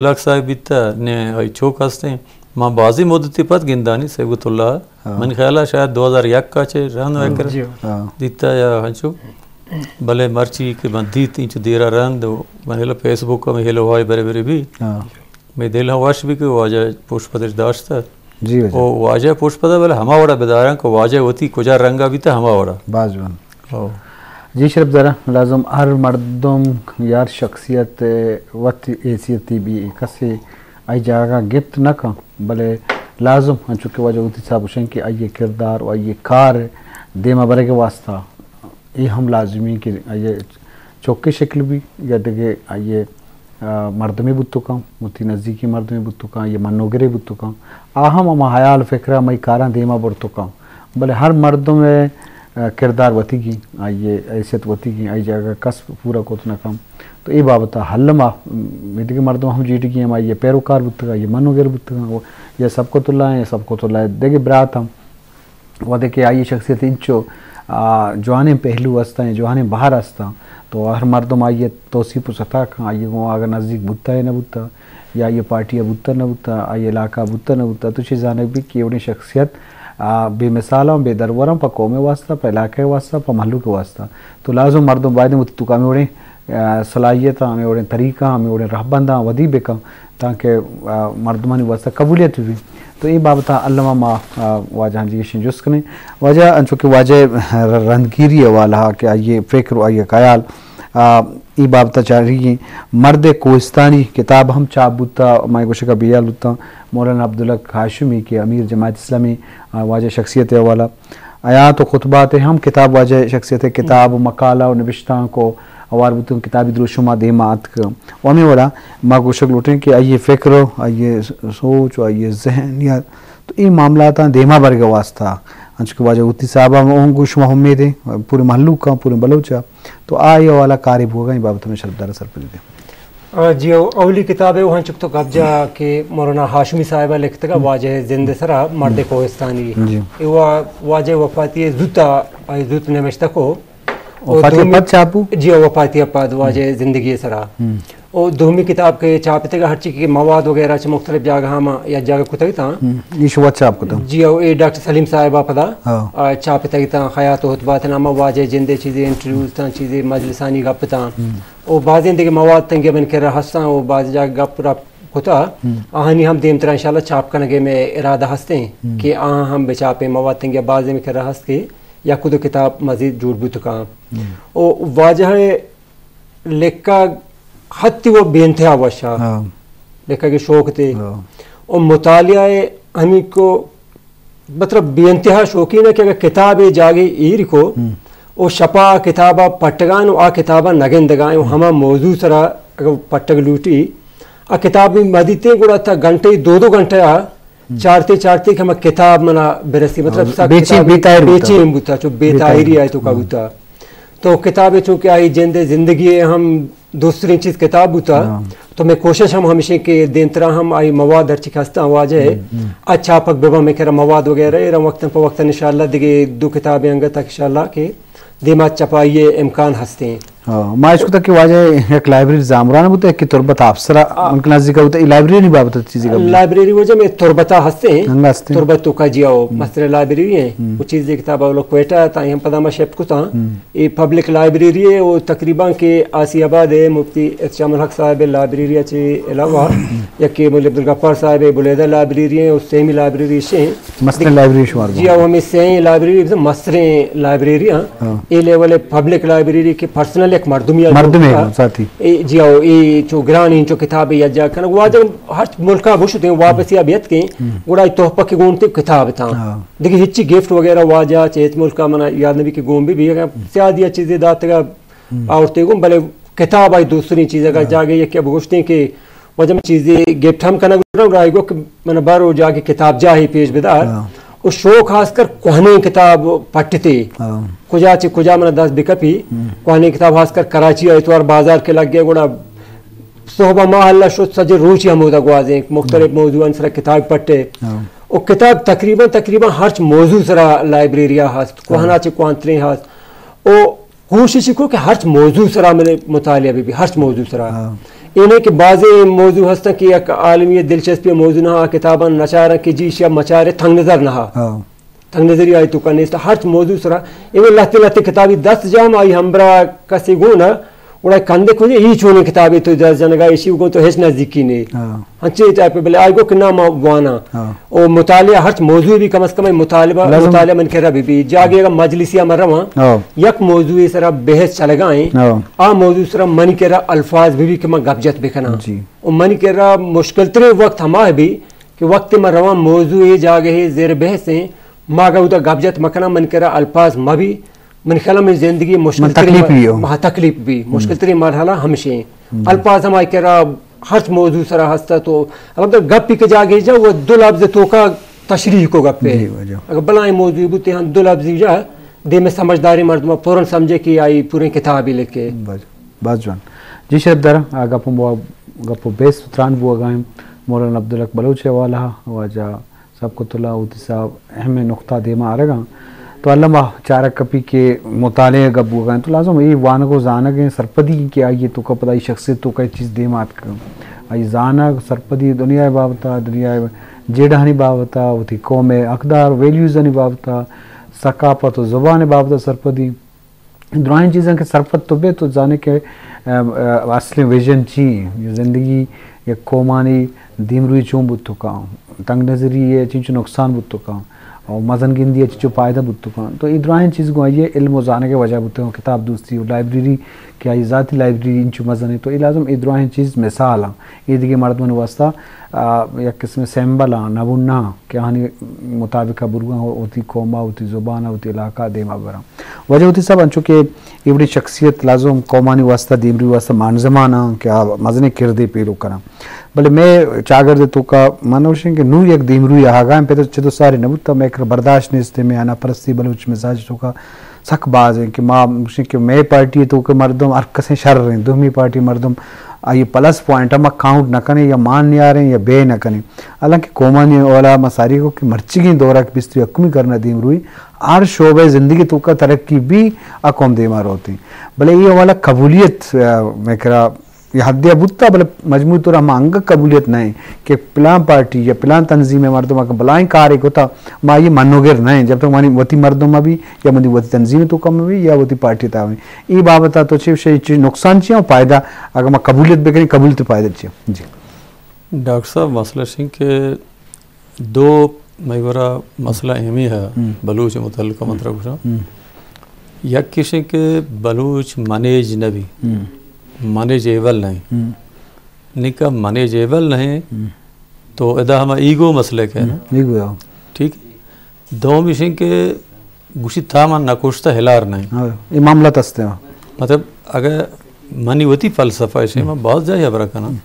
عبدالحق صاحب بیتا، نے آئی چوک ہستیں۔ ما بازی مدتی پد گندانی سیبت اللہ۔ ہاں۔ من خیال ہے شاید دو ہزار یک کا چے رند ہاں۔ وکر جی۔ ہاں۔ دیتا یا ہنچو۔ بلے مرچی کہ من دیت انچو دیرا رند و من ہیلو فیس بک میں ہیلو ہوائی برے برے بھی۔ ہاں۔ میں دل ہم وش بھی کہ واجہ پوش پدش داشتا۔ جی واجہ۔ او واجہ پوش پدا بلے ہما وڑا بداران کہ واجہ وتی کجا رنگا بیتا ہما وڑا۔ باز وان۔ ہو۔ جی شرف دارا، لازم ہر مردم یا ہر شخصیت وت حیثیتی بی، کسے آئی جاگہ گپت نہ کن، بلے لازم انچو کہ واجہ وتی صاحب گوشن کہ آئی کردار و آئی کار دیما برگ واسطہ اے ہم لازمی کہ آئی چوکی شکل بی یا دگہ آئی آ، مردمے بوت کن، وتی نزیکی مردمے بوت کن، یا منوگرے بوت کن، آ ہم ہما حیال فکر ء مئی کاراں دیما برت کن۔ بلے ہر مردم ء، آ، کردار وتیگی، آئی ء حیثیت وتیگی، آئی جاگہ کس پورا کت نہ کن۔ تو اے بابت ء الما، م، دگہ مردم ہم جیڑگی ہم آئی ء پیروکار بوت کن، آئی ء منوگر بوت کن، یا سبقت اللہ ہیں، یا سبقت اللہ ء دگہ برات ہم۔ وھدے کہ آئی شخصیت انچو، آ، جوانیں پہلو ہستاں، جوانیں بہر ہستاں، تو ہر مردم آئی توصیف و ستاکاں، آئی گوں اگر نزدیک بوتا یا نہ بوتا، یا آئی پارٹی بوتا نہ بوتا، آئی علاقہ بوتا نہ بوتا، تو چی زانگ بی کہ اوڑیں شخصیت، آ، بے مثالاں، بے دروران پہ قوم واسطہ، پہ علاقہ واسطہ، پہ مہلوک واسطہ۔ تو لازم مردم باید وتی توکا ہمے وڑیں، آ، صلاحیتاں، ہمے وڑیں طریقہ، ہمے وڑیں رہبنداں ودی بکن۔ تانکہ، آ، مردمانی واسطہ قبولیت بہ بیت۔ تو اے بابت ء الما ما، آ، واجہ ہاں جی گیشیں جست کنیں۔ واجہ انچو کہ واجہ ر-، رندگیری حوالہ ء کہ آئی فکر و آئی خیال، آ، اے بابت ء چاری مرد کوہستانی کتاب ہم چاپ بوتا، مائیں گوشگ ء بیال بوتا، مولانا عبدالحق ہاشمی کہ امیر جماعت اسلامی، آ، واجہ شخصیت حوالہ۔ حیات و خطبات ہم کتاب واجہ شخصیت ء کتاب و مقالہ و نبشتانک و اوار بوتن کتابی دروشم ما دیما اتک۔ و ہمے وڑا ما گوشگ لوٹیں کہ آئی فکر و آئی سوچ و آئی ذہنیت تو اے معاملاتاں دیما برگ واسطہ انچو کہ واجہ ہوتی صاحب ہم گوں شما امیدیں پورے مہلوک ء پورے بلوچ ء تو آئی حوالہ کارے بوگا اے بابت میں شرفدار سرپدی دیں۔ آ، جی، او-، اولی کتاب ہے، وہ ہنچک تو قبضہ کہ مولانا ہاشمی صاحب لکھتگا واجہ زند سرا مرد کوہستانی۔ جی۔ اے وا-، واجہ وفاتی زوتا، آئی زوت نوشتہ کو۔ او وفاتی دومی پد چاپو؟ جی، وفاتی پد واجہ زندگی سرا۔ ہم۔ او دومی کتاب کے چاپتگا ہرچی کہ مواد وغیرہ چہ مختلف جاگہ ہم یا جاگہ کتگ تاں۔ ہم۔ ایش وت چاپ کتگ۔ جی، او اے ڈاکٹر سلیم صاحب پدا، ہاں۔ آ، چاپتگ تاں، حیات و خطبات نامہ واجہ جندے چیزیں، انٹرویوز تاں، چیزیں مجلسانی گپ تاں۔ ہم۔ و بازیں دگہ مواد تنگہ من کرا ہستاں و باز جاگہ گپ رپ کتا، ہم۔ آہانی ہم دیمترا انشاءاللہ چاپ کنگے میں ارادہ ہستیں، ہم۔ کہ آہاں ہم بچاپیں۔ مواد تنگہ بازیں میں کرا ہست کہ یک دو کتاب مزید جوڑ بوت کاں۔ ہم۔ و واجہ لکھا حتی و بے انتہا وشا۔ ہاں۔ لکھا کہ شوق تے۔ ہاں۔ و مطالعہ ہمی کو مطلب بے انتہا شوقین ہے کہ اگر کتاب جاگے ایر کو، ہم۔ او شپا کتابا پٹگان و آ کتابا نگندگان و ہما موضوع سرا اگر پٹگ لوٹی، آ کتاب بھی مدیتے گڑا تا گھنٹے دو دو گھنٹے آ ہم۔ چارتے چارتے کہ ہما کتاب منا برسی، مطلب ہاں، سخت بے چین، کتاب بے تاہیر بوتا۔ بے چین بوتا، چو بے بے تاہیر تاہیری بوتا۔ آئے تو کا ہم۔ بوتا۔ تو کتاب چونکہ آئی جند زندگی ہم دوسترین چیز کتاب بوتا۔ ہاں۔ تو میں کوشش ہم ہمیشہ کہ دیمترا ہم آئی مواد ہرچی کہ ہستاں واجہ ہے۔ ہم، ہم۔ اچھا پک ببا میں کرا مواد وغیرہ ہے، رم وقتاً پہ وقتاً انشاءاللہ دگہ دو کتابیں انگت تک انشاءاللہ کہ دیما چپائی امکان ہستیں۔ ہاں، ما اشکتا کہ واجہ یک لائبریری زامران بوتا، یک تربت افسرا آ۔ ملک نزدیک بوتا، یہ لائبریری نہیں بابت چیزی کا۔ لائبریری وجہ میں تربتا ہستیں۔ ہنگا ہستیں۔ تربت تو کا جی آؤ، ہم۔ مستر لائبریری ہیں۔ ہم۔ وہ چیزیں کتاب اولا کوئٹہ تا ہم پدا ما شپ کتا۔ ہم۔ اے پبلک لائبریری ہے، وہ تقریباً کہ آسی آباد ہے، مفتی احتشام الحق صاحب لائبریری چے علاوہ، یکے مولوی عبدالغفار صاحب بلیدہ لائبریری ہیں، اور سیمی لائبریری سے ہیں۔ مستریں لائبریری شمار جی، بوت۔ وہ ہمیں سیمی لائبریری، مستریں لائبریری ہیں۔ ہاں۔ اے لیول ہے پبلک لائبریری کہ پرسنل یک مردمی ہے، مردمی ہے، ذاتی۔ اے جی، او، اے چو گرانی چو کتاب یا جا کنا، واجہ ہر ملکا بشتے ہیں، واپس یا بیت کے، ہم۔ گڑا تحفہ کے گونتے کتاب تھا۔ ہاں۔ دیکھیں ہچی گفٹ وغیرہ واجہ چہ ہچ ملکا منا یاد نبی کہ گون بھی بھی، اگر سیادی چیزیں داتگا ہم۔ آورتے گون، بلے کتاب آئی دوسترین چیز اگر ہاں۔ جاگے یہ کہ بگوشتے ہیں کہ واجہ من چیزے گفٹ ہم کنگ لوٹاں، گڑا آئی گو کہ من بر و جاگے کتاب جاہی پیش بدار۔ ہاں۔ و شوق خاص کر کوہنیں کتاب پٹتے۔ ہاں۔ کجا چہ کجا من دست بکپی، ہم۔ کوہنیں کتاب خاص کر کراچی آئی توار بازار کے لگ گئے، گڑا صحبہ ما اللہ شد سجے روچی ہمودا گوازیں، مختلف ہم۔ موضوعان سر کتاب پٹے۔ ہاں۔ و کتاب تقریباً، تقریباً ہرچ موضوع سرا لائبریریا ہست، ہاں۔ کوہنا چہ کوہنتریں ہست۔ و کوشش کو کہ ہرچ موضوع سرا ملے مطالعہ بھی، بھی ہرچ موضوع سرا۔ ہاں۔ اے نہ کہ بازیں موضوع ہستاں کہ یک عالمی دلچسپی موضوع نہ، آ کتاباں نچاراں کہ جی شیا مچارے تنگ نظر نہ۔ ہاں۔ تنگ نظری آئی توکا نیست۔ ہرچ موضوع سرا، اے لہتے لہتے کتابی دست جام آئی ہمبرا کسی گون، گڑا کندے کجے ای چونیں کتابے تو دست جنگا ایشی گون تو ہچ نزدیکی نے۔ ہاں۔ ہنچے ٹائپ بلے آئی گو کہ نہ ما وانا۔ ہاں۔ او مطالعہ ہرچ موضوع بھی کم از کم مطالبہ، لازم۔ مطالعہ من کرا بھی بھی۔ جاگے اگر مجلسی ہم رواں، ہاں۔ یک موضوع سرا بحث چلگا ہیں، ہاں۔ آ موضوع سرا من کرا الفاظ بھی بھی کہ من گپ جت بکناں۔ جی۔ او من کرا مشکل ترین وقت ہما بھی کہ وقت ما رواں موضوع اے جاگہ زیر بحث ہیں، ما اگر اودا گپ جت مکناں من کرا الفاظ ما بھی، من خیال من زندگی مشکل من ترین تکلیف مر-، بھی ہو۔ ہاں، تکلیف بھی، ہم۔ مشکل ترین مرحلہ ہمشے ہیں۔ ہم۔ الفاظ ہمائی کرا ہرچ موضوع سرا ہستا تو، البتہ گپی کے جاگے جا وہ دو لفظ توکا تشریح کو گپے۔ جی، واجہ۔ اگر بلائیں موضوع بوتے ہم دو لفظی جا دے میں سمجھداری مردم فوراً سمجھے کہ آئی پورے کتابی لکھے۔ باز، باز جوان۔ جی شرف دارا، آ گپ و موا-، گپ و بیس تران بوگا ہیں۔ مولانا عبدالحق بلوچ حوالہ، واجہ سبقت اللہ ہوتی صاحب اہم نقطہ دیما آرگا۔ تو اللہ ما چارگ کپی کہ مطالعہ گپ بوگا ہیں۔ تو لازم اے وانگ و زانگ ہیں سرپدی کہ آئی توکا پدا آئی شخصیت توکا اے چیز دیما آتکا۔ آئی زانگ سرپدی دنیا بابتا، دنیا جیڑہانی بابتا، ہوتی قوم اقدار، ویلیوزانی بابتا، ثقافت و زبان بابتا سرپدی۔ دراہیں چیزاں کہ سرپد تو بے تو زانے کہ، ام، ا، اصلیں ویژن چی ہیں؟ یہ زندگی یک قومانی دیمروی چون بوت تو کاں؟ تنگ نظری ہے چنچو نقصان بوت تو کاں؟ اور مزن گندی ہے چنچو فائدہ بوت تو کاں؟ تو یہ دراہیں چیز گوں آئیے علم و زانگ وجہ بوت تو کاں۔ کتاب دوستی و لائبریری کہ آئی ذاتی لائبریری انچو مزن ہے تو یہ لازم یہ دراہیں چیز مثال ہیں۔ یہ دیگہ مردمانی واسطہ، آ، یک قسم سیمبل ہیں، نمونہ ہیں کہ آہانی مطابق بروگاں ہوتی قوما، ہوتی زبانا، ہوتی علاقہ دیما براں۔ واجہ ہوتی صاحب، انچو کہ اے وڑیں شخصیت لازم قومانی واسطہ، دیمروی واسطہ مانزمان آں کہ آ مزنیں کردے پیلو کناں۔ بلے مئے چاگرد توکا من گوشیں کہ نوں یک دیمروی آہگا ایں، پدا چدو ساری نہ بوتا، مئے کر برداشت نیست، مئے انا پرستی بلوچ مزاج توکا سک باز ایں کہ ما گوشیں کہ مئے پارٹی توکا مردم ہر کسیں شر ایں، دومی پارٹی مردم آئی پلس پوائنٹ ما کاؤنٹ نہ کنیں یا مان نیاریں یا بے نہ کنیں۔ حالانکہ قومانی اولا ما ساری کو کہ مرچیگیں دورا کہ بیست و یکمی کرنا دیمروی ہر شعبہ زندگی توکا ترقی بی، آ قوم دیما روت ایں۔ بلے اے حوالہ قبولیت، آ، مئے کرا یہ حدیا بوتا، بلے مجموعی طور ہما انگت قبولیت نہ ایں کہ پلان پارٹی یا پلان تنظیم مردم اگر بلائیں کارے کتا، ما یہ منوگر نہ ایں۔ جب تک منی وتی مردم مبی یا منی وتی تنظیم توکا مبی یا وتی پارٹی تا مبی۔ اے بابتا تو چے شے، چے نقصان چی ایں و فائدہ، اگر ما قبولیت بکنیں، قبولیت فائدہ چی ایں؟ جی۔ ڈاکٹر صاحب، مسئلہ شیں کہ دو مئے گورا مسئلہ اہمی ہے، ہم۔ بلوچ متعلق من ترا گوشاں۔ ہم۔ یک کشیں کہ بلوچ منیج نہ بی، ہم۔ منیج ایبل نہ ایں۔ ہم۔ نکا منیج ایبل نہ ایں، ہم۔ تو ادا ہما ایگو مسئلہ کہ نا؟ ہم، ایگو ہے۔ ٹھیک۔ دوم اشیں کہ گوشی تا من نکشتہ ہلار نہ ایں۔ ہاں، اے معاملہ تستے ہاں۔ مطلب، اگر منی وتی فلسفہ اشیں، ہم۔ من باز جاہی حبرہ کناں۔ ہم۔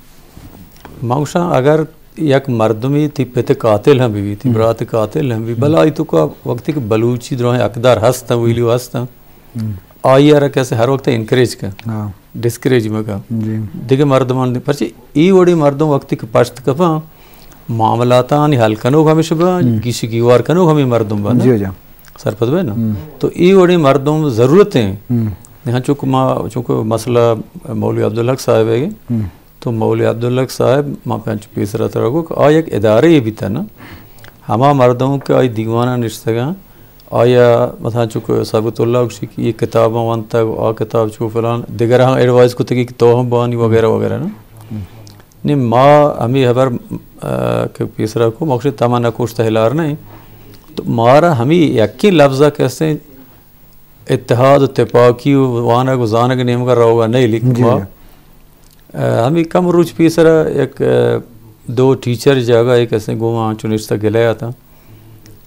من گوشاں، اگر یک مردمی تی پت قاتل ہم بی، تی ہم۔ برات قاتل ہم بی، ہم۔ بلے آئی توکا وقتی کہ بلوچی دراہیں حقدار ہستاں، ویلیو ہستاں، ہم۔ آئی ء را کسے ہر وقت انکریج کن، ہاں۔ ڈسکریج مکن۔ جی۔ دگہ مردمان دی-، پرچہ ای وڑی مردم وقتی کہ پشت کپاں، معاملاتانی حل کنوک ہمیش با، ہم۔ گیش گیوار کنوک ہمیں مردم با، نا؟ جی، جی۔ سرپد بے نا؟ ہم۔ تو ای وڑی مردم ضرورت ہیں۔ ہم۔ یہاں چونکہ ما، چونکہ مسئلہ مولوی عبدالحق صاحب ہے، ہم۔ تو مولوی عبدالحق صاحب، ما پنچ پیسرا ترا گو کہ آ یک ادارے بیتا نا۔ ہما مردم کہ آئی دیوانا نشتگاں، آیا مثلاً چونکہ ثابت اللہ گوشی کہ یہ کتاباں وانتگ، آ کتاب چو فلان، دگراں ایڈوائز کتگی کہ تو ہم بانی وغیرہ وغیرہ نا۔ نی ما ہمیں حبر، آ، کہ پیسرا کو مقصد تما نکشتہ ہلار نہیں۔ تو مارا ہمیں یکی لفظہ کسے اتحاد و تپاکی و وانگ و زانگ نیمگا روگا نہیں لکھ جی۔ ما۔ آ، ہمیں کم روچ پیسرا یک، آ، دو ٹیچر جاگا ایک اسے گوما چو نشتہ گلے آتا۔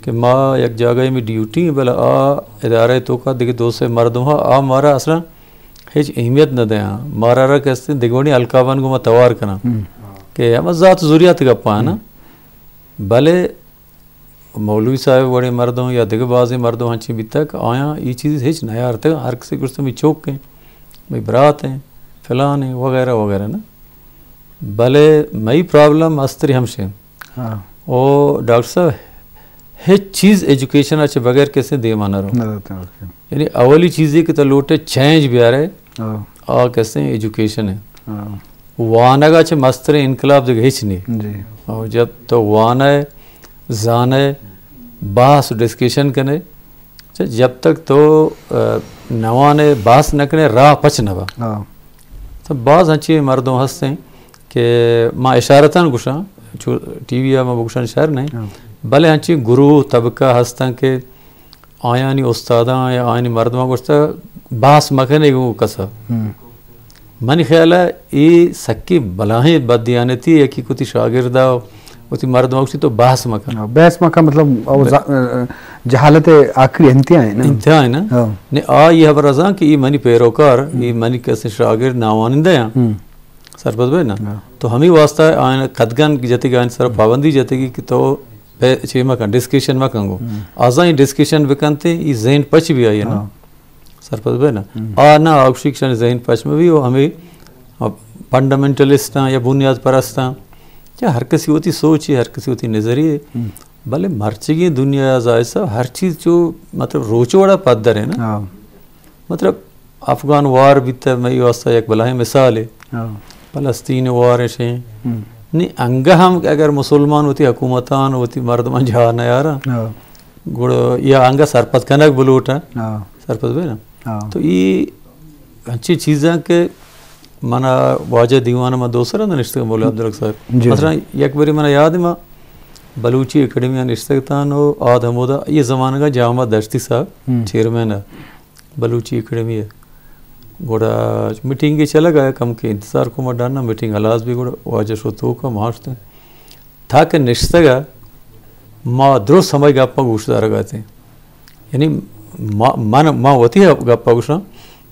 کہ ما یک جاگہ میں ڈیوٹی ہیں، بلے آ ادارہ توکا دگہ دو سے مردم ہا، آ مارا اصلاً ہچ اہمیت نہ دیاں۔ مارا را کستے دگہ وڑی القابان گو ما توار کناں۔ ہم۔ کہ ہما ذات ذریات گپا ہے نا۔ ہم۔ بلے مولوی صاحب وڑے مردم یا دگہ بازیں مردم ہنچیں بیتگ کہ آیاں ای چیز ہچ نیارتگ، ہر کسی گوشت می چوک ہیں، می برات ہیں، فلان ہیں، وغیرہ وغیرہ نا۔ بلے مئی پرابلم استری ہمشیں۔ ہاں۔ او ڈاکٹر صاحب، ہچ چیز ایجوکیشن ء چہ بغیر کسے دیما نہ رو۔ نہ روتے، اوکے۔ یعنی اولی چیزے کہ تو لوٹے چینج بیارے، ہاں۔ آ کسے ایجوکیشن ہے۔ ہاں۔ وانگ ءَ چہ مستریں انقلاب دگہ ہچ نی۔ جی۔ اور جب تو وانئے، زانئے، بحث ڈسکشن کنئے، چہ جب تک تو، آ، نہ وانئے، بحث نہ کنئے، راہ پچ نہ با۔ ہاں۔ تو باز ہنچیں مردم ہستیں کہ ما اشارتاً گوشاں، چو ٹی وی ءَ ما بگوشاں شر نہیں، ہاں۔ بلے ہنچیں گروہ، طبقہ ہستاں کہ آیانی استاداں یا آیانی مردماں گوشتہ، بحث مکنے گوں کسا۔ ہم۔ منی خیال ءَ اے سکیں بلاہیں بددیانتی یکے کہ وتی شاگرد ءَ وتی مردماں گوشی تو بحث مکن۔ ہاں، بحث مکن مطلب او ب- ز-، جہالت آخری انتہا ہے نا۔ انتہا ہے نا۔ ہاں۔ نے آ یہ خبر ازاں کہ یہ منی پیروکار، ہم۔ یہ منی کسے شاگرد ناوانندہ ہیں۔ ہم۔ سرپد بئے نا؟ ہاں۔ تو ہمے واسطہ آیاں قدغن جتگ، آیانی سرا پابندی جتگی کہ تو پہ چے مکن، ڈسکشن مکن گو۔ ہم۔ آزاں ڈسکشن بکنتے، ای ذہن پچ بی آئی نا۔ ہاں۔ سرپد بئے نا؟ ہم۔ آ نا آ گوشی کہ ذہن پچ مبی و ہمے فنڈامنٹلسٹ ہیں یا بنیاد پرست ہیں، یا ہر کسی وتی سوچ ہے، ہر کسی وتی نظریہ ہے۔ ہم۔ بلے مرچگی دنیا ءَ ظاہر صاحب ہر چیز چو مطلب روچ وڑا پدر ہے نا۔ ہاں۔ مطلب، افغان وار بیتہ، مئی واسطہ یک بلاہیں مثال ہے۔ ہاں۔ فلسطین وار شیں۔ ہم۔ نی انگہ ہم اگر مسلمان وتی حکومتان، وتی مردمان جہا نیارا، ہاں۔ گڑا یا انگہ سرپد کنگ بلوٹا۔ ہاں۔ سرپد بے نا؟ ہاں۔ تو ای ہنچی چیزاں کہ منا واجہ دیوان ما دو سر نشتگ مولا عبدالحق صاحب۔ جی، مثلاً جی۔ یک بری منا یاد ما بلوچی اکیڈمی نشتگ تان و آد ہمودا یہ زمانگا جامع دشتی صاحب ہم۔ چیئرمین ہے۔ بلوچی اکیڈمی ءَ۔ گڑا میٹنگ چلگ ءَ، کم کہ انتظار کو ما ڈن ءَ، میٹنگ ہلاس بی گڑا واجہ شو توک ءَ ماشت۔ تاکہ نشتگ ءَ ما درست ہمائی گپ ءَ گوش دارگ ءَ اتیں۔ یعنی ما، من، ما وتی گپ ءَ گوشاں،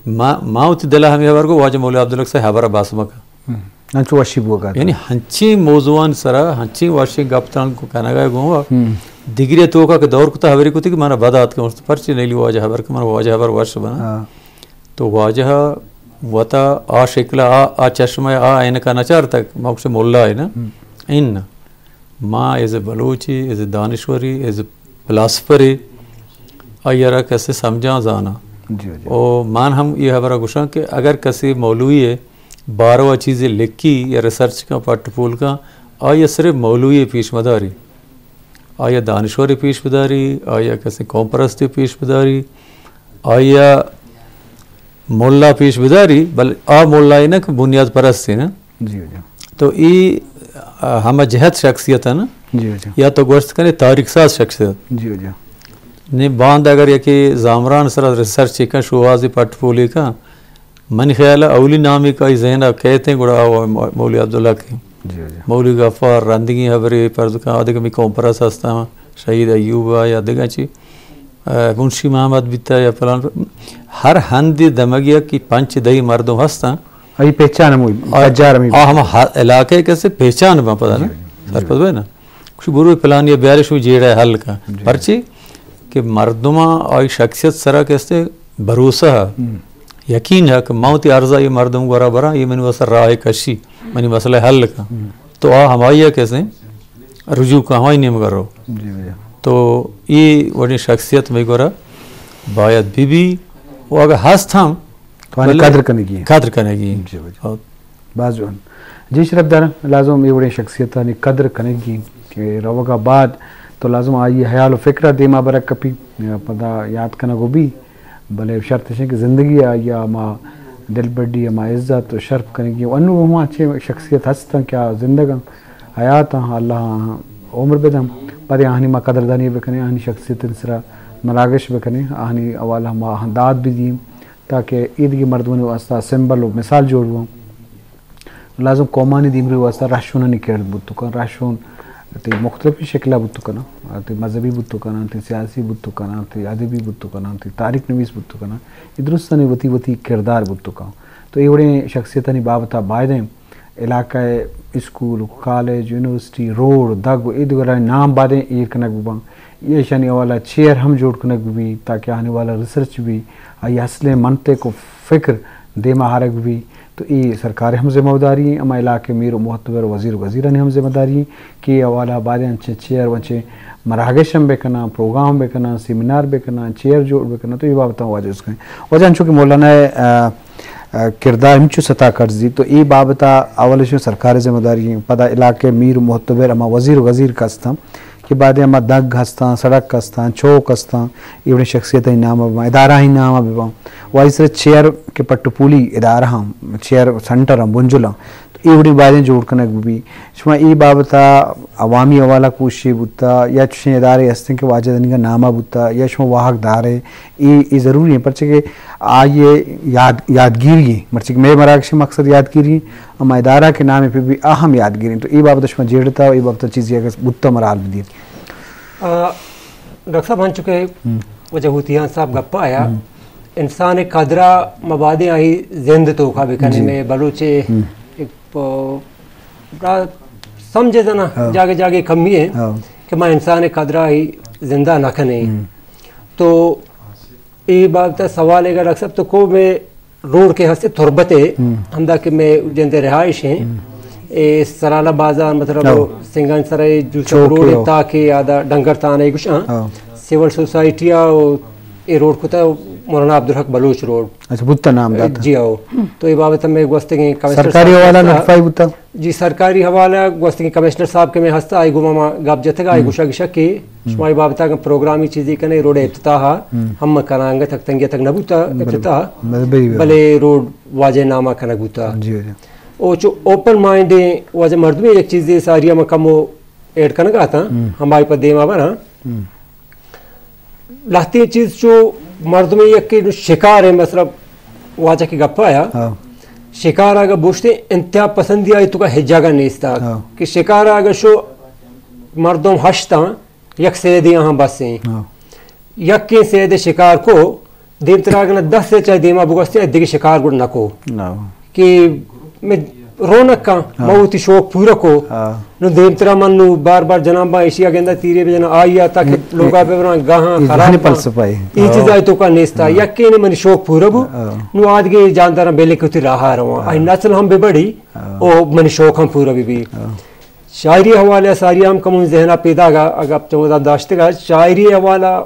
ما، ما وتی دل ءَ ہمے ہبر کو واجہ مولوی عبدالحق صاحب ہبر ءَ بس مکن۔ ہم۔ انچو وشی بوگا یعنی ہنچیں موضوعان سرا، ہنچیں وشیں گپ تران کو کنگا گوں وا۔ ہم۔ دگری توکا کہ دور کتا ہبری کتی کہ منا بد آتکا، پرچی نیلی واجہ ہبر کہ منا واجہ ہبر وش بنا۔ ہاں۔ تو واجہ وتا آ شکل آ، آ چشمہ آ عینکا نچارتگ، ما گوشے ملا ہے نا۔ ہم۔ این نا۔ ما ایز اے بلوچی، ایز اے دانشوری، ایز اے فلاسفری، آئی را کسے سمجھاں زاناں۔ جی، جی۔ او من ہم یہ ہبرا گوشاں کہ اگر کسے مولوی ہے، باروا چیزے لکھی یا ریسرچ کن، پٹ پول کن، آیا صرف مولوی پیش مداری، آیا دانشور پیش بداری، آیا کسے قوم پرستی پیش بداری، آیا ملا پیش بداری، بل آ ملا ہے نا کہ بنیاد پرست ہے نا۔ جی، جی۔ تو ای، آ، ہمہ جہت شخصیت ہے نا۔ جی، جی۔ یا تو گوشت کنے تاریخ ساز شخصیت۔ جی، جی۔ نے باند اگر یکی زامران سرا ریسرچ کن، شوہازی پٹ پولی کن، منی خیال ءَ اولی نامی کہ آئی ذہن ءَ کیت ایں، گڑا آ مولوی عبدالحق ایں۔ جی، جی۔ مولوی غفار رندگی ہبرے پرد کن، آ دگہ می قوم پرست ہستاں، شہید ایوب ءَ یا دگہ چی، آ، منشی محمد بیتا یا فلان، ہر ہندی دمگی کہ پنچ دہی مردم ہستاں۔ آئی پہچان ہم ہوئی، آ، پجار ہم ہوئی۔ آ ہم ہر علاقے کسے پہچان با پدا نا، جی، جی۔ سرپد بے نا۔ کچھ برو پلانی بیارے شو جیڑہ حل کا۔ جی۔ پرچی کہ مردماں آئی شخصیت سرا کہ استے بھروسہ ہے، ہم۔ یقین ہے کہ ما وتی عرضہ یہ مردم گورا براں، یہ منی واسطہ راہ کشی، منی مسئلہ حل کا۔ ہم۔ تو آ ہمائی ہے کسے رجوع کا، ہمائی نیمگا رو۔ جی، جی۔ تو یہ وڑی شخصیت میں گورا باید بی بی، و اگر ہست ہم، تو آنی بلے قدر کنگی۔ قدر کنگی۔ جی، جی۔ اور باز جوان۔ جی شرف دار، لازم اے وڑیں شخصیتانی قدر کنگی کہ روگا بعد تو لازم آئی حیال و فکر دیما برگ کپی، پدا یاد کنگ و بی، بلے شرط اشیں کہ زندگی آئی ما دلبڈی، ما عزت و شرف کنگی۔ و انو ہم اچھے شخصیت ہستن کہ آ زندگاں، حیاتاں، اللہ عمر بدن، پدے آہنی ما قدردانی بکنیں، آہنی شخصیت سرا مراگش بکنیں، آہنی حوالہ ما داد بدیم۔ تاکہ ایدگہ مردمانی واسطہ سمبل و مثال جوڑ بوں۔ لازم قومانی دیمروی واسطہ رہشونانی کرد بوت کنت۔ رہشون تئی مختلفیں شکلا بوت کنت، تئی مذہبی بوت کنت، تئی سیاسی بوت کنت، تئی ادبی بوت کنت، تئی تاریخ نویس بوت کنت۔ اے درستانی وتی وتی کردار بوت کنت۔ تو اے وڑیں شخصیتانی بابتا بایدیں علاقہ ء اسکول، کالج، یونیورسٹی، روڈ، دگ و اے دگرانی نام بایدیں ایر کنگ بباں۔ ایشانی حوالہ چیئر ہم جوڑ کنگ ببی تاکہ آہانی حوالہ ریسرچ بی، آئی اصلیں منطق و فکر دیما آرگ بی۔ تو اے سرکار ہم ذمہ داری ہیں، ہما علاقہ میر و معتبر وزیر و وزیرانی ہم ذمہ داری ہیں کہ اے حوالہ بایدیں انچیں چیئر و انچیں مراگش ہم بکناں، پروگرام بکناں، سیمینار بکناں، چیئر جوڑ بکناں۔ تو اے بابت ہم واجہ اس کہیں۔ واجہ انچو کہ مولانا، آ، ء، کردار انچو ستا کرزی، تو اے بابت ء اول شما سرکار ء ذمہ داری ایں، پدا علاقہ ء میر و معتبر ہما وزیر و غزیر کہ ہستاں، کہ بعد ء ہما دگ ہستاں، سڑک ہستاں، چوک ہستاں، اے وڑیں شخصیتانی نام ء بباں، ادارہانی نام ء بباں، و آئی سر چیئر کہ پٹ و پولی ادارہ ہم، چیئر سینٹر ہم، بنجل ہم، تو اے وڑیں بایدیں جوڑ کنگ بہ بی۔ شما اے بابت ء عوامی حوالہ کوششے بوتا یا چشیں ادارے ہستیں کہ واجہ دنیگا نامہ بوتا یا شما واہگ دارے، اے، اے ضروری ہیں، پرچہ کہ آئی یاد، یادگیری ہیں، مرچی کہ مئے مراگش مقصد یادگیری ہیں، اما ادارہ کے نام پہ بھی اہم یادگیری ہیں۔ تو اے بابت شما جیڑتا، اے بابت چیزی اگر بوتا مرال بدیت۔ آ، ڈاکٹر صاحب، ہنچو کہ ہم۔ وجہ ہوتیان صاحب گپ آیا، ہم۔ انسان قدرہ مبادیں آئی زند توکا بکنے ہم۔ میں بلوچے ہم۔ ایک پ-، برا سمجھے زنا ہاں۔ جاگے جاگے کمی ہے ہاں۔ کہ ما انسان قدرہ ہی زندہ نہ کنے۔ ہم۔ تو اے بابت سوال ہے کہ ڈاکٹر صاحب تو کو میں روڈ کے ہستے تربت ہے، ہم۔ ہمدا کہ میں جندے رہائش ہیں۔ ہم۔ اے سرالہ بازار مطلب ہاں۔ سنگان سرائے جو چوک روڈ ہے ہے ہاں۔ تاکہ آدا ڈنگر تانے گشاں۔ ہاں۔ سول سوسائٹی آ اے روڈ کتا مولانا عبدالحق بلوچ روڈ۔ اچھا، بوتا نام داتا۔ جی ہاؤ۔ تو اے بابت میں گوستگیں کمشنر سرکاری صاحب حوالہ گوستا۔ نوٹیفائی بوتا؟ جی، سرکاری حوالہ گوستگیں کمشنر صاحب کہ میں ہستا، آئی گوما ما گپ جتگ، آئی ہم۔ گوشا گشا کہ ہم۔ شما اے بابت اگر پروگرامی چیزی کنے، روڈ افتتاح ہم۔ ہم کنا انگت تک تنگی تک نہ بوتا بل-، افتتاح، بل-، بل-، بل۔ بلے روڈ واجہ نامہ کنگ بوتا۔ جی، جی۔ او چو اوپن مائنڈ واجہ مردمے یک چیزے ساری ہم کمو ایڈ کنگا تا، ہم۔ ہمائی پہ دیما برا۔ ہم۔ لہتیں چیز چو مردم یکے نو شکار ہے، مثلا واجہ کی گپا آیا۔ ہاں۔ شکار اگا بوشتے انتہا پسندی آئی تو کا ہچ جگہ نیستا۔ ہاں۔ کہ شکار اگا شو مردم ہشتاں، یک سیدی آہاں بس ہیں۔ ہاں۔ یکیں سید شکار کو، دیمترا اگنا دس سے چاہے دیما بگوستے، دیگه شکار گڑ نکو۔ ہاں۔ کہ میں رونق کاں، ہاں۔ ما وتی شوق پورا کو۔ ہاں۔ نو دیمترا من نو بار بار جنان با ایشی اگندا تیرے بجنا آئی آ تاکہ اے، لوگا اے، ببران گاہاں اے خراب ذہنی کاں۔ فلسفہ ہے۔ اے ہاں۔ چیز آئی تو کا نیستا۔ ہاں۔ یکے نے منی شوق پورا بو۔ ہاں۔ نو آدگے جاندارا بیلے کتی راہا رواں۔ ہاں۔ آئی نسل ہم ببڑی۔ ہاں۔ او منی شوق ہم پورا بی بی۔ ہاں۔ شاعری حوالے ساری ہم کمون ذہنا پیدا گا، اگا تو داشتگا شاعری حوالہ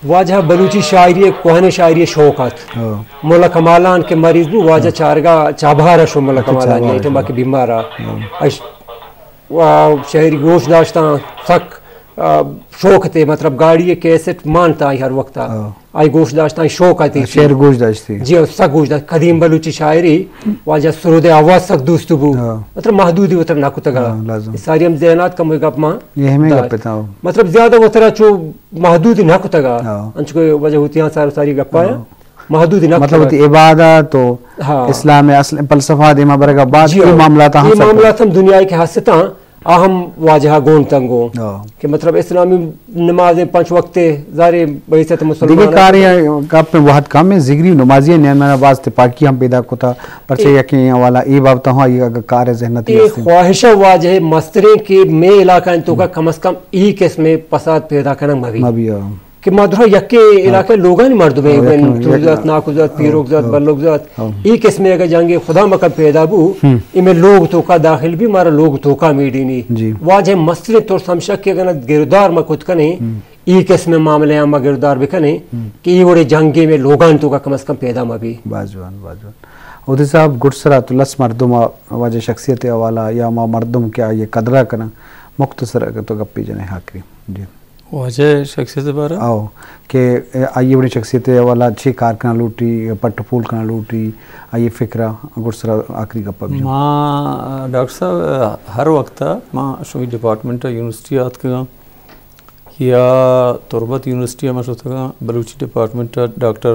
واجہ بلوچی شاعری ء کوہنیں شاعری ء شوق ات۔ ہو۔ ملا کمالان کہ مریض بو، واجہ ہو۔ چارگا چابہار ء شو ملا اچھا، کمالان چابہار ء شو۔ کہ بیمار ء۔ ہو۔ اش-، وا-، شاعری گوش داشتاں سک، آ، شوق تے، مطلب گاڑی ء کیسٹ مانتا آئی ہر وقت ء۔ ہو۔ آئی گوش داشتاں شوق ات۔ شعر گوش داشتی۔ جی، سک گوش داشت۔ قدیم بلوچی شاعری واجہ سرود آواز سک دوست بو۔ ہو۔ مطلب محدودی وتر نہ کتگا۔ ہو، لازم۔ ساری ہم ذہنات کم گپ ماں۔ یہ ہمیں داشت۔ گپ تھا۔ مطلب زیادہ وترا چو محدود نہ کتگا۔ ہاں۔ انچو کہ واجہ ہوتیاں سار ساری گپا ہاں۔ محدود نہ مطلب کتگا۔ وتی عبادت و ہاں۔ اسلام اصل فلسفہ دیما برگا بعد جی یہ ہاں۔ معاملات ہم یہ سر معاملات ہم دنیا کے ہستاں، آ ہم واجہ گون تنگو۔ ہاں۔ کہ مطلب اسلامی نماز پنچ وقت ظاہر بعیسیت مسلمان دیگه کاری گپ میں وحد کم ہے، ذگری نمازی نیان میں باز تپاکی ہم پیدا کتا، پرچہ اے یقین والا اے بابت ہوں، یہ اگر کار ذہنتی اے ہستی۔ خواہش واجہ مستریں کہ میں علاقہ انتو کا کم از کم ای قسم فساد پیدا کنگ مبی۔ مبی، ہاں۔ کہ ما درا یکے ہاں۔ علاقہ لوگانی مردم ہاں، ہیں، یکے، تو یکے۔ زات، ناکو زات، ہاں، پیروک زات، ہاں۔ بلوک زات۔ ہاں۔ ای قسم اگر جنگ خدا مکن پیدا بو، ہم۔ ای میں لوگ تو کا داخل بھی، مارا لوگ تو کا میڈینی۔ جی۔ واجہ مستریں ترس ہمشک کہ اگر گردار ما کت کنے، ہم۔ ای قسم معاملے ہم گردار بکنے ہم۔ کہ ای وڑے جنگے میں لوگان تو کا کم از کم پیدا مبی۔ باز جوان، باز جوان۔ اودے صاحب گڈ سرا تو لس مردم واجہ شخصیت حوالہ یا ما مردم کہ آئی قدرہ کنن، مختصر اگر تو گپی جنے آخری۔ جی۔ واجہ شخصیت بارہ؟ آؤ، کہ آئی وڑی شخصیت والا چی کار کرنا لوٹی، پٹ پول کرنا لوٹی، آئی فکرہ گڈ سرا آخری گپا بھی۔ ما ڈاکٹر صاحب ہر وقت ما شوی ڈپارٹمنٹ یونیورسٹی آتکگاں یا تربت یونیورسٹی ما شتگاں بلوچی ڈپارٹمنٹ ڈاکٹر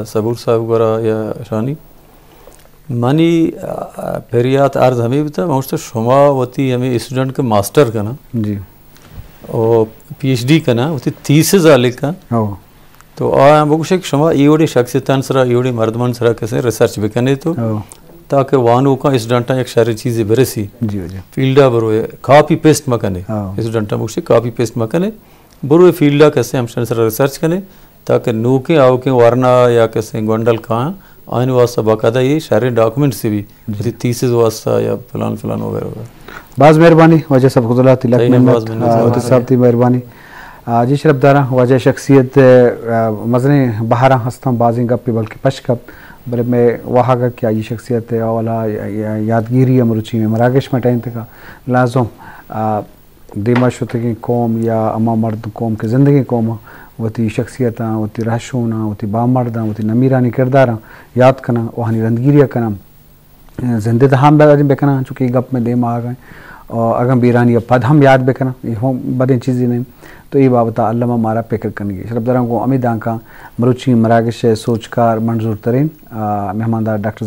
صبور صاحب گورا یا شانی منی، آ، پریات عرض ہمیں بتا، من گوشت، شما وتی ہمیں اسٹوڈنٹ کے ماسٹر کنا، جی۔ او پی ایچ ڈی کنا، وتی تھیسز آ لکھا۔ او۔ تو آ بگوشے کہ شما ایوڑی شخصیتان سرا، ایوڑی مردمان سرا کسے ریسرچ بکنے تو، او۔ تاکہ وانوکاں اسٹوڈنٹاں یک شر چیزے برسی۔ جی، جی۔ فیلڈا بروے، کاپی پیسٹ مکنے۔ او۔ اسٹوڈنٹاں بگوشے کاپی پیسٹ مکنے۔ بروے فیلڈا کسے ہمشان سرا ریسرچ کنے۔ تاکہ نوکیں آوکیں ورنا یا کسے گونڈل کاں آئین واسطہ باقاعدہ یہ شریں ڈاکومنٹس بھی، جی۔ وتی تھیسز واسطہ یا فلان فلان وغیرہ وغیرہ۔ باز مہربانی واجہ صاحب، خدا اللہ تئی لک منت۔ باز منت۔ آ، واجہ صاحب تئی مہربانی۔ آ، جی شرف داراں واجہ شخصیت، آ، مزنیں بہاراں ہستاں، بازیں گپے بلکہ پش کپت۔ بلے مئے واہگ کہ آئی شخصیت ءِ حوالہ ءَ یا، یا یادگیری ءَ مروچی مئے مراگش مٹائینتگ ءَ لازم، آ، دیما شتگیں قوم یا ہما مرد قوم کہ زندگیں قوم ءَ وتی شخصیتاں، وتی رہشوناں، وتی بامرداں، وتی نمیرانی کرداراں یات کناں، آہانی رندگیری ءَ کناں، زندے دہان بکناں، چونکہ اے گپ مئے دیما آگا ایں۔ اور اگاں بیرانی ءَ پد ہم یات بکناں، اے ہم بدیں چیزے نہ ایں۔ تو اے بابت ءَ الم ءَ مارا پکر کنگی۔ شرپداراں گوں ہمے دانکاں مروچی مراگش ءِ سوجکار منظور ترین، آ، مہماندار ڈاکٹر